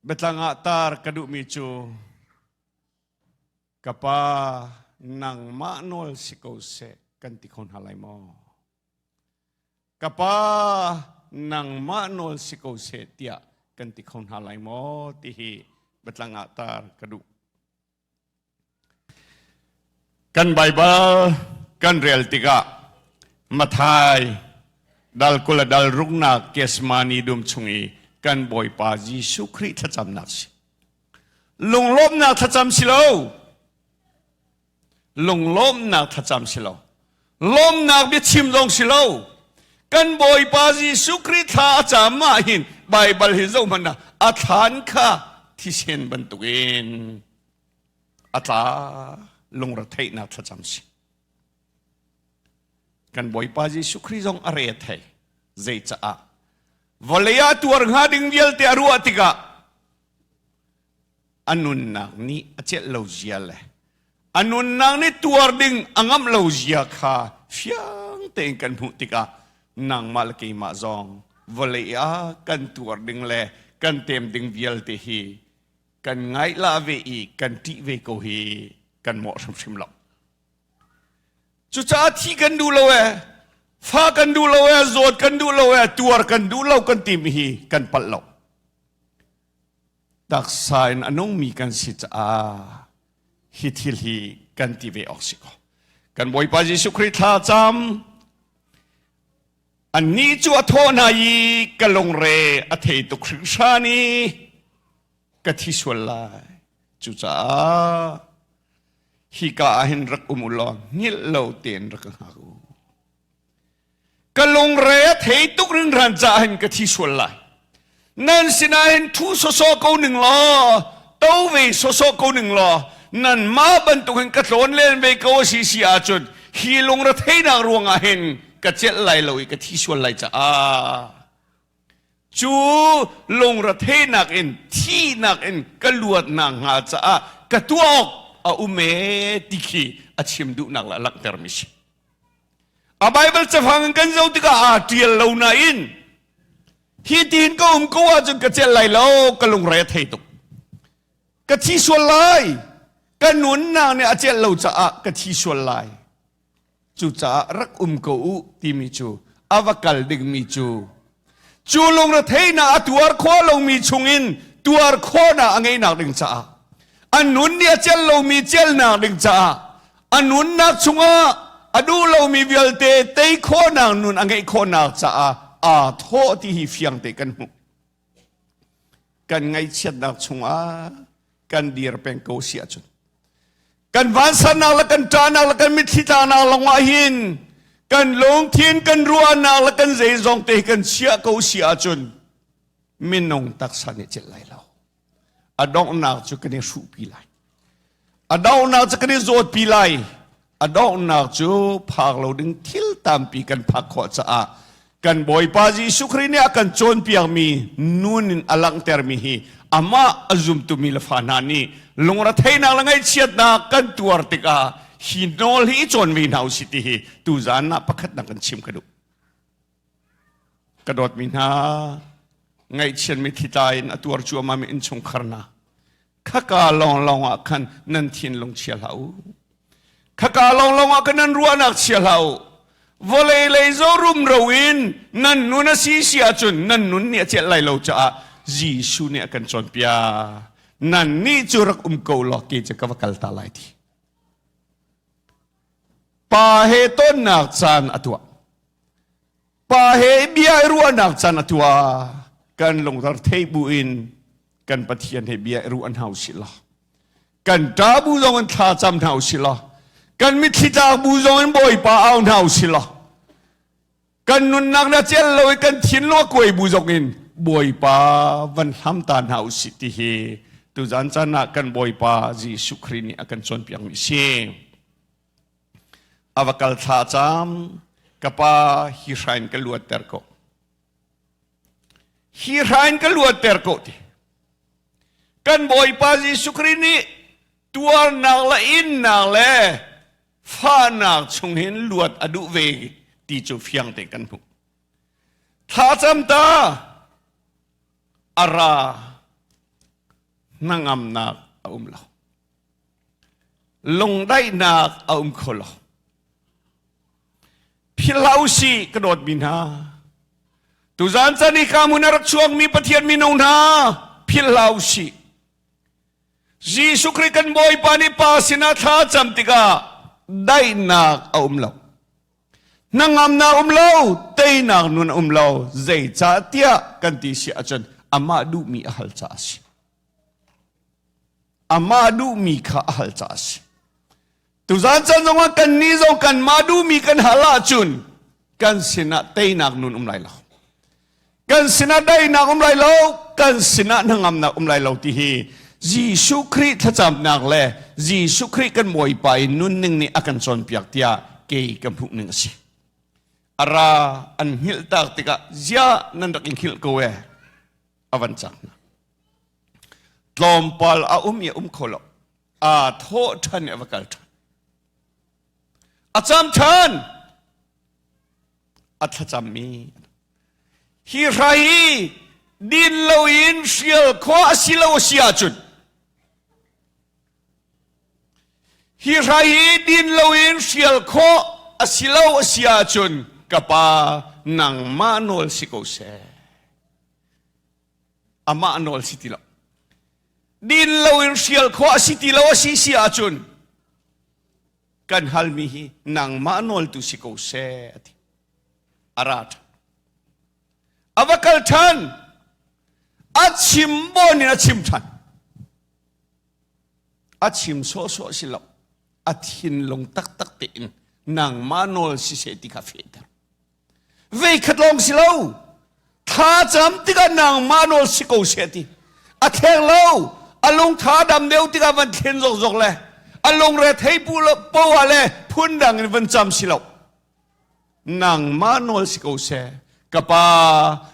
Biatlang ah tar ka duhmi cu ka pa nangmah nawl si ko seh kan ti kho hna lai maw? Ka pa nangmah nawl si ko seh tiah kan ti kho hna lai maw ti hi biatlang ah tar ka duh. Kan Baibal kan rel tikah Matthai dal 20 le dal ruknak Gethsemane dum chung i kan Bawipa Jesuh Khrih thlacamnak si. Lunglawmhnak thlacam si lo. Lunglawmhnak thlacam si lo. Lawmnak biachim zong si lo. Kan Bawipa Jesuh Khrih thla a cam ah hin Baibal hi zoh hmanh ah a thlan kha thisen bantukin a tla lungretheihnak thlacam si. Kan Bawipa Jesuh Khrih zong a re thei. Zeicaah? Vawlei ah tuar hnga ding vialte a ruah tikah a nunnak nih a celh lo zia le a nunnak nih tuar ding a ngamh lo zia kha fiang tein kan hmuh tikah nangmah le keimah zong vawlei ah kan tuar ding le kan tem ding vialte hi kan ngaihlah ve i kan ṭih ve ko hi kan mawh hrimhrim lo. Cucaah thi kan duh lo ee, fa kan duh lo ee, zawt kan duh lo ee, tuar kan duh lo kan timi hi kan palh lo. Taksa in a nungmi kan si caah hi thil hi kan ti ve awk si ko. Kan Bawipa Jesuh Khrih thla cam Annih cu a thawh hna i ka lungre a thei tuk hringhran i ka thi sual lai. Cucaah hika ah hin rak um u law hngilh lo tein rak ka hngak u. Ka lungre a thei tuk hringhran caah hin ka thi sual lai. Nan sinah hin thu sawsawh ko ning law, to ve sawsawh ko ning law, nanmah bantuk hin ka tlawn len ve ko a si si ahcun hi lungretheihnak ruangah hin ka celh lai lo i ka thi sual lai caah cu lungretheihnak in thihnak in ka luatnak hnga caah ka tuah awk a um ee ti khi a chim duhnak le a langhtermi si. A Bible cafang in kan zoh tikah aa ṭial lo nain hi tiin ka um ko ahcun ka celh lai lo ka lungre a thei tuk. Ka thi sual lai. Ka nunnak nih a celh lo caah ka thi sual lai. Cucaah rak um ko u timi cu a va kal dingmi cu cu lungretheihnak a tuar khawh lomi chungin tuar khawhnak a ngeihnak ding caah a nun nih a celh lomi celhnak ding caah a nunnak chungah a duh lomi vialte tei khawhnak nun a ngeih khawhnak caah aa thawh ti hi fiang te kan hmuh. Kan ngaihchiatnak chungah kan dir peng ko si ahcun kan vansannak le kan ṭahnak le kan mitthli tlaknak lawngah hin kan lungthin kan ruahnak le kan zeizong te kan chiah ko si ahcun minung taksa nih celh lai lo. A donghnak cu kan i hruhpi lai, a donghnak cu kan i zawtpi lai, a donghnak cu phak lo ding thil tampi kan phak khawh caah kan Bawipa Jesuh Khrih nih a kan cawnpiakmi nun in a langhtermi hi amah a zumtumi le fa hna nih lungretheihnak le ngaihchiatnak kan tuar tikah hi nawl hi i cawn ve hna usih ti hi tuzaan ah pakhatnak kan chim ka duh. Ka dawtmi hna, ngaihchiatmi thlitla in a tuar cuahmahmi innchungkhar hna, khaka lawnglawng ah khan nan thinlung chia hlah u. Khaka lawnglawng ah khan nan ruahnak chia hlah u. Vawlei lei zo rumro in nan nun a si si ahcun nan nun nih a celh lai lo caah Jesuh nih a kan cawnpiak. Nan nih cu rak um ko law kei cu ka va kal ta lai ti. Pa he tonnak caan a tuah. Pa he bia i ruahnak caan a tuah. Kan lungthar thei bu in kan Pathian he bia i ruah hna usih law kan ṭa bu zong in thla cam hna usih law kan mitthli tlak bu zong in Bawipa au hna usih law kan nunnak na cel lo i kan thinlung a kuai bu zong in Bawipa van hlam ta hna usih ti hi tuzan caan ah kan Bawipa Jesuh Khrih nih a kan cawnpiakmi si. A va kal thla cam ka pa hi hrain ka luatter ko. Hi hrain ka luatter ko ti. Kan Bawipa Jesuh Khrih nih tuarnak le innak le fahnak chung hin luat a duh ve ti cu fiang te kan hmuh. Thlacam ta a ra. Hnangamnak a um lo. Lungdaihnak a um kho lo. Philhlo si ka dawtmi hna. Tuzan chan i ka hmun a rak chuakmi Pathian mino hna philhlo si. Jesuh Khrih kan Bawipa nih Pa sinah thla cam tikah daihnak a um lo. Hnangamnak um lo, teinak nun a um lo. Zeicahtiah kan ti si ahcun amah duhmi a hal caah a si. Amah duhmi kha a hal caah a si. Tuzan chan zongah kannih zong kanmah duhmi kan hal ahcun kan sinah teinak nun um lai lo. Kan sinah daihnak um lai lo, kan sinah hnangamnak um lai lo ti hi Jesuh Khrih thlacamnak le Jesuh Khrih kan Bawipa i nunning nih a kan cawnpiak tiah kei ka hmuh ning a si. A ra an hngilh tak tikah ziah nan rak in hngilh ko e a van cak hna. Tlawmpal a um i a um kho lo. Aa thawh ṭhan i a va kal ṭhan. A cam ṭhan. A thlacammi hi hrai hi din loin hrial khawh a si lo a si ahcun hi hrai hi din loin hrial khawh a si lo a si ahcun ka pa nangmah nawl si ko seh. Amah nawl si ti lo. Din loin hrial khawh a si ti lo a si si ahcun kan halmi hi nangmah nawltu si ko seh a ti. A ra ṭhan. A va kal ṭhan. A chim bawn in a chim ṭhan. A chim sawhsawh si lo. A thinlung taktak tein nangmah nawl si seh ti kha fehter. Veikhat lawng si lo. Thla cam tikah nangmah nawl si ko seh ti. A thleng lo. A lungtha dam deuh tikah van thlen zokzok le a lungre thei pu poah le phundang in van cam si lo. Nangmah nawl si ko seh. Ka pa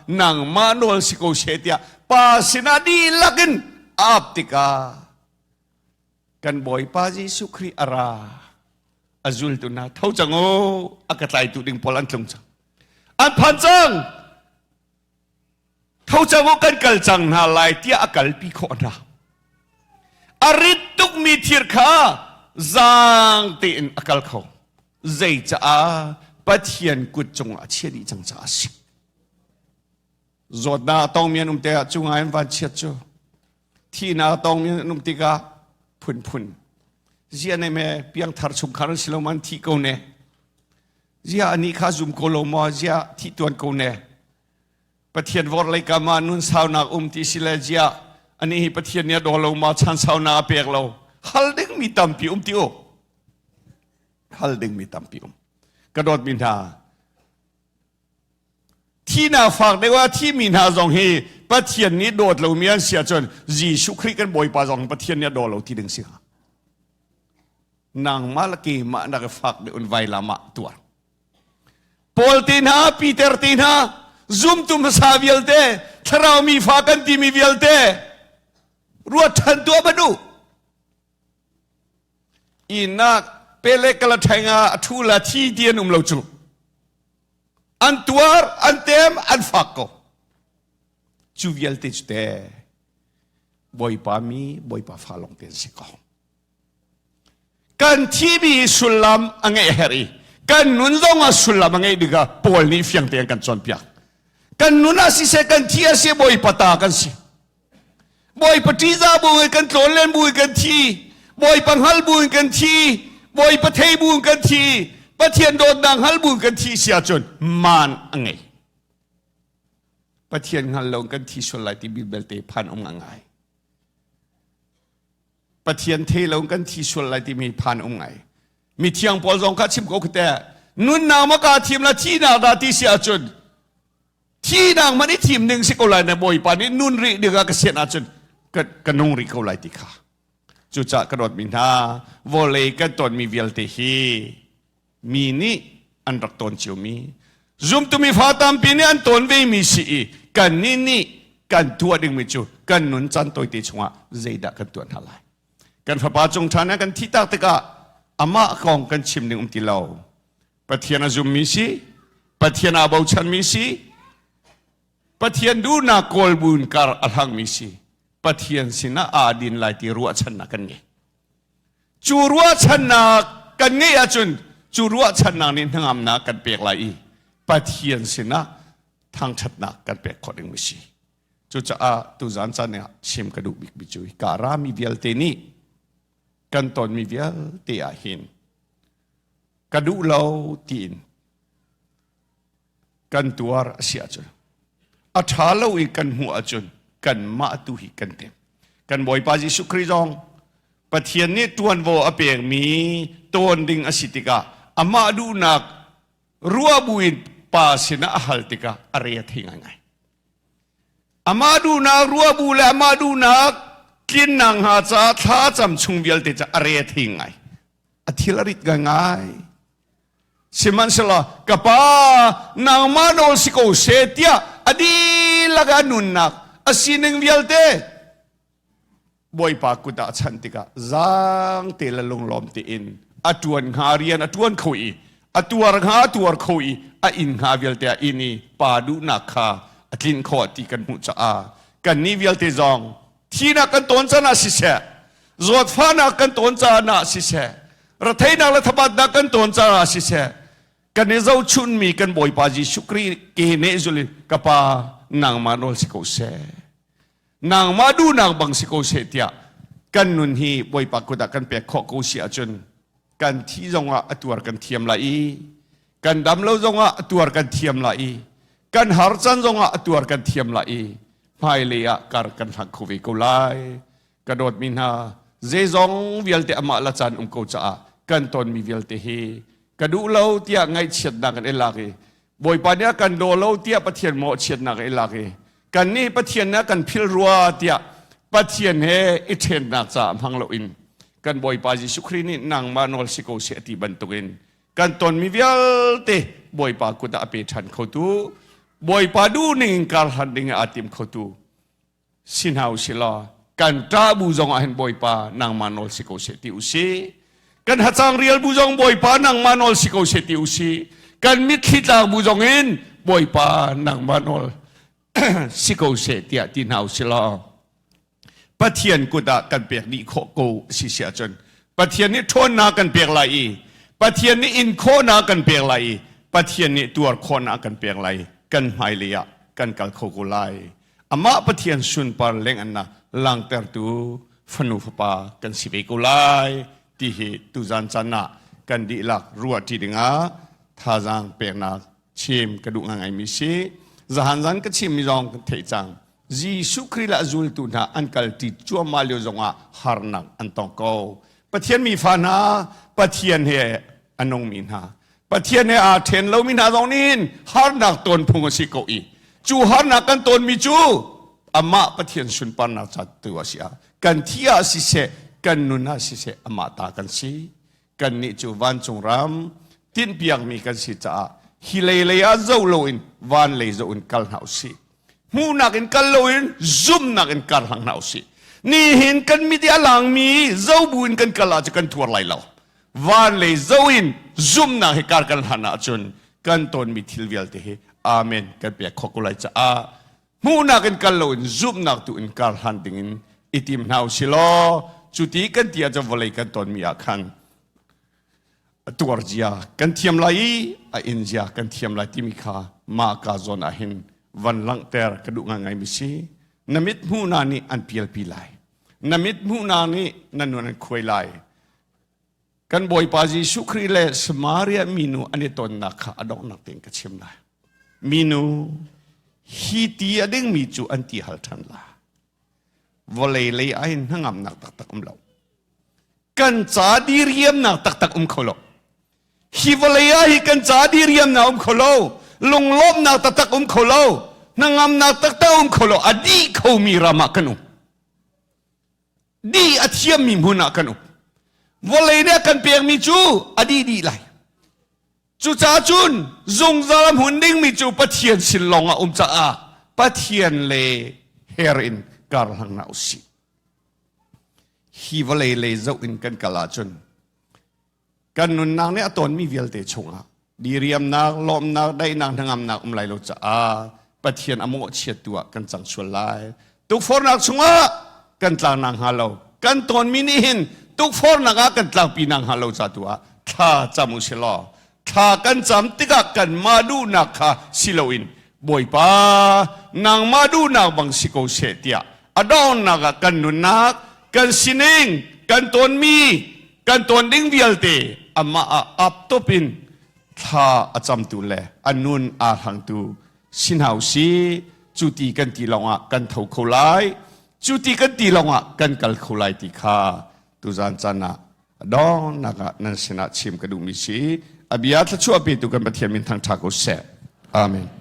nangmah nawl si ko seh tiah pa sinah dihlak in ap tikah kan Bawipa Jesuh Khrih a ra. A zultu hna tho cang u a ka tlaitu ding pawl an tlung cang. An phan cang. Tho cang u kan kal cang hna lai tiah a kalpi khawh hna. A rit tukmi thir kha zaang tein a kal kho. Zeicaah Pathian kut cungah a chia dih cang caah a si. Zawtnak a tongmi an um tikah cu ngai an van chiat cu. Thihnak a tongmi an um tikah phunphun. Zia ne me piangthar chungkhar an si lo man thi ko ne. Zia anih kha zum ko lo maw zia thi tuan ko ne. Pathian vor lei kam ah nun saunak um ti si le zia anih hi Pathian nih a daw lo maw chan saunak a pek lo. Hal ding mi tampi um ti u. Hal ding mi tampi um. Ka dawt mi hna Thihnak fak deuh ah thimi hna zong hi Pathian nih dawt lomi an si ahcun Jesuh Khrih kan Bawipa zong Pathian nih a daw lo ti ding si hnga. Nangmah le keimah nak i fak deuh in vailam ah tuar. Paul te hna, Peter te hna, zumtu hmasa vialte, thlarau mi fa kan timi vialte, ruat ṭhan tuah ban u. Inak pele kala ṭheng ah a ṭhu la thi ti an um lo cu. An tuar, an tem, an fak ko. Cu vialte cu te Bawipa mi, Bawipa fa lawng te an si ko. Kan thimi sullam a ngeih a herh i kan nun zong ah sullam a ngeih ding ah Paul nih fiang tein kan cawnpiak. Kan nun ah siseh, kan thi ah siseh Bawipa ta kan si. Bawipa ṭihzah bu in kan tlawn len bu in kan thi. Bawipa hngal bu in kan thi. Bawipa thei bu in kan thi. Pathian dawtnak hngal bu in kan thi si ahcun man a ngei. Pathian hngal lo in kan thi sual lai ti belte phan um ngai. Pathian thei lo in kan thi sual lai timi phan um ngai. Mithiang pawl zong kha chim ko kute nunnak ma ka thim la thihnak dah ti si ahcun Thihnak man i thim ding si ko lai na Bawipa nih nun rih ding ah ka sian ahcun ka, ka nung rih ko lai ti kha. Cucaah ka dawtmi hna, vawlei kan tonmi vialte hi mi nih an rak ton ciomi, zumtumi fa tampi nih an ton vemi si i kannih nih kan tuah dingmi cu kan nun caan tawite chungah zeidah kan tuah hna lai. Kan fapa cung ṭhan ah kan thih tak tikah amah kong kan chim ding um ti lo. Pathian a zummi si, Pathian aa bochanmi si, Pathian duhnak kawl buin kar a hlangmi si. Pathian sinah aa din lai ti ruahchannak kan ngei. Cu ruahchannak kan ngeih ahcun cu ruahchannak nih hnangamnak kan pek lai i Pathian sinah thangṭhatnak kan pek khawh ding mi si. Cucaah tuzan caan ah chim ka duh bikmi cu ka rami vialte nih kan tonmi vialte ah hin ka duh lo tiin kan tuar a si ahcun a ṭha lo i kan hmuh ahcun kanmah tu hi kan tem. Kan Bawipa Jesuh Khrih zong Pathian nih ṭuanvo a pekmi tawn ding a si tikah amah duhnak ruah buin pa sinah a hal tikah a re a thei ngaingai. Amah duhnak ruah bu le amah duhnak tlinnak hnga caah thla cam chung vialte ca a re a thei ngai. A thil a rit ngaingai. Sihmanhsehlaw ka pa nangmah nawl si ko seh tiah a dihlak a nunnak a sining vialte Bawipa kut ah a chanh tikah zaang te le lunglawm tein a ṭuan hnga rian a ṭuan kho i a tuar hnga a tuar kho i a inn hnga vialte a inn i pa duhnak kha a tlinh khawh ti kan hmuh caah kannih vialte zong thihnak kan tawn caan ah siseh zawtfahnak kan tawn caan ah siseh retheihnak le thabatnak kan tawn caan ah siseh kan i zohchunmi kan Bawipa Jesuh Khrih ke neh zul in ka pa nangmah nawl si ko seh nangmah duhnak bang si ko seh tiah kan nun hi Bawipa kut ah kan pek khawh ko si ahcun kan thi zongah a tuar kan thiam lai i kan dam lo zongah a tuar kan thiam lai i kan har can zongah a tuar kan thiam lai i hmailei ah kar kan hlang kho ve ko lai. Ka dawtmi hna, zeizong vialte amah la caan um ko caah kan tonmi vialte hi ka duh lo tiah ngaihchiatnak kan i lak i Bawipa nih a kan daw lo tiah Pathian mawhchiatnak i lak i kannih Pathian nih a kan phil rua tiah Pathian he i ṭhennak caah hmang loin kan Bawipa Jesuh Khrih nih nangmah nawl si ko seh a ti bantukin kan tonmi vialte Bawipa kut ah a pe ṭhan khotu Bawipa duhning in kar hlan ding ah aa tim khotu si hna u sih law kan ṭah bu zong ah hin Bawipa nangmah nawl si ko seh ti u sih. Kan hacang rial bu zong Bawipa nangmah nawl si ko seh ti u sih. Kan mitthli tlak bu zong in Bawipa nangmah nawl si ko seh tiah ti hna u sih law Pathian kut ah kan pek dih khawh ko si si ahcun Pathian nih ṭhawnnak kan pek lai i Pathian nih in khawhnak kan pek lai i Pathian nih tuar khawhnak kan pek lai kan hmailei ah kan kal kho ko lai. Amah Pathian sunpar leng-annak langhtertu fanu fapa kan si ve ko lai ti hi tuzan caan ah kan dihlak ruah ṭi dingah thazaang peknak chim ka duh ngaingaimi si. Zahan zan ka chimmi zong kan theih cang. Jesuh Khrih le a zultu hna an kal ṭi cuahmah lio zongah harnak an tong ko. Pathian mi fa hna, Pathian he a nungmi hna, Pathian he aa ṭhen lomi hna zong nih harnak tawn phung a si ko i cu harnak kan tawnmi cu amah Pathian sunparnak ca tu a si ah kan thi ah siseh kan nun ah siseh amah ta kan si. Kannih cu vancung ram tinhpiakmi kan si caah hi lei lei ah zoh loin van lei zoh in kal hna usih. Hmuhnak in kal loin zumhnak in kar hlang hna usih. Nihin kan mit i a langmi zo bu in kan kal ahcun kan tuar lai lo. Van lei zo in zumhnak he kar kan hlan ahcun kan tonmi thil vialte hi amen kan pek khawh ko lai caah hmuhnak in kal loin zumhnak tu in kar hlan dingin i tim hna usih law cu ti kan ti ahcun vawlei kan tonmi ah khan a tuar zia kan thiam lai i a in zia kan thiam lai timi kha mah ka zawn ah hin van langhter ka duh ngaingai mi si. Na mit hmuhnak nih an pialpi lai, na mit hmuhnak nih na nun an khuai lai. Kan Bawipa Jesuh Khrih le Samaria minu an i tonnak kha a donghnak tein ka chim lai. Minu, hi ti a dingmi cu an ti hal ṭhan lai, vawlei lei ah hin hnangamnak taktak um lo, kan ca diriamnak taktak um kho lo. Hi vawlei ah hi kan ca diriamnak um kho lo, lunglawmhnak taktak um kho lo, hnangamnak taktak um kho lo. A dih khomi ram ah kan um, dih a thiammi hmun ah kan um. Vawlei nih a kan pekmi cu a dih dih lai. Cucaah cun zungzal a hmun dingmi cu Pathian sin lawng ah um caah Pathian le her in kar hlang hna usih. Hi vawlei lei zoh in kan kal ahcun kan nunnak nih a tawnmi vialte chungah diriamnak, lawmnak, daihnak, hnangamnak um lai lo caah Pathian a mawhchiattu ah kan cang sual lai. Tukforhnak chungah. kan tlak nak hnga lo, kan tawnmi nih hin tukforhnak ah kan tlakpi nak hnga lo ca tu ah thla cam u si law, thla kan cam tikah kanmah duhnak kha si loin Bawipa nangmah duhnak bang si ko seh tiah a donghnak ah kan nunnak, kan sining, kan tawnmi, kan tawn ding vialte amah ah ap top in thla a camtu le a nun aa hlangtu si hna u sih. Cu ti kan ti lawngah kan tho kho lai, cu ti kan ti lawngah kan kal kho lai ti kha tuzan caan ah donghnak ah nan sinah chim ka duhmi si. A bia thluachuah petu kan Pathian min thangṭha ko seh. Amen.